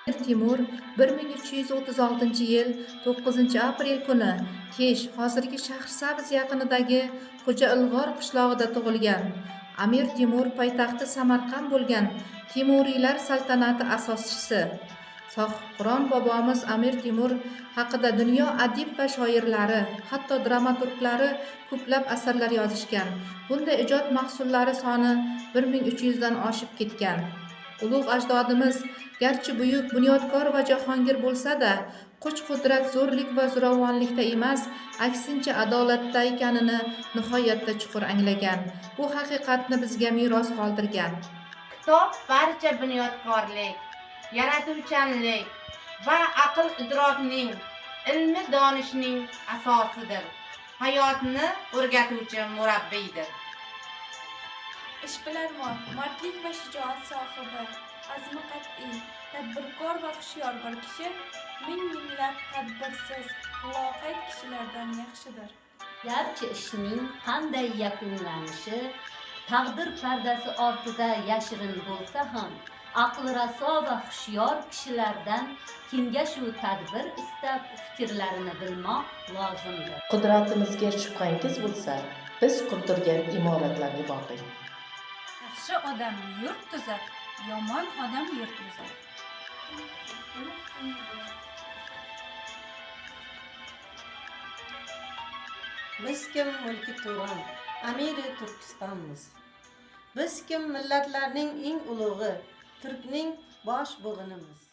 Amir Temur 1336-yil 9-aprel kuni Kesh, hozirgi Shahrisabz yaqinidagi Xo'ja Ilg'or qishlog'ida tug'ilgan. Amir Temur poytaxti Samarqand bo'lgan Temuriylar saltanati asoschisi. Sohibqiron bobomiz Amir Temur haqida dunyo adib va shoirlari, hatto dramaturglari ko'plab asarlar yozishgan. Bunday ijod mahsullari soni 1300 dan oshib ketgan. Ulug' ajdodimiz garchi buyuk bunyodkor va jahongir bo'lsa-da, kuch-qudrat, zo'rlik va zo'ravonlikda emas, aksincha adolatda ekanini nihoyatda chuqur anglagan. Bu haqiqatni bizga meros qoldirgan. Kitob barcha bunyodkorlik, yaratuvchanlik va aql idrokning, ilmi donishning asosidir. Hayotni o'rgatuvchi murabbiydir. Ishbilarmon, mardlik va shijoat sohibi, azmi qat'iy, tadbirkor va hushyor bir kishi ming minglab tadbirsiz, loqayd kishilardan yaxshidir. Garchi ishning qanday yakunlanishi taqdir pardasi ortida yashirin bo'lsa ham, aqli raso va hushyor kishilardan kengashu tadbir istab fikrlarini bilmoq lozimdir. Qudratimizga shubhangiz bo'lsa, biz qurdirgan imoratlarga boqing. Yaxshi odam yurt tuzar, yomon odam yurt buzar. Biz kim mulki Turon, amiri Turkistonmiz. Biz kim millatlarning eng ulug'i, turkning bosh bo'g'inimiz.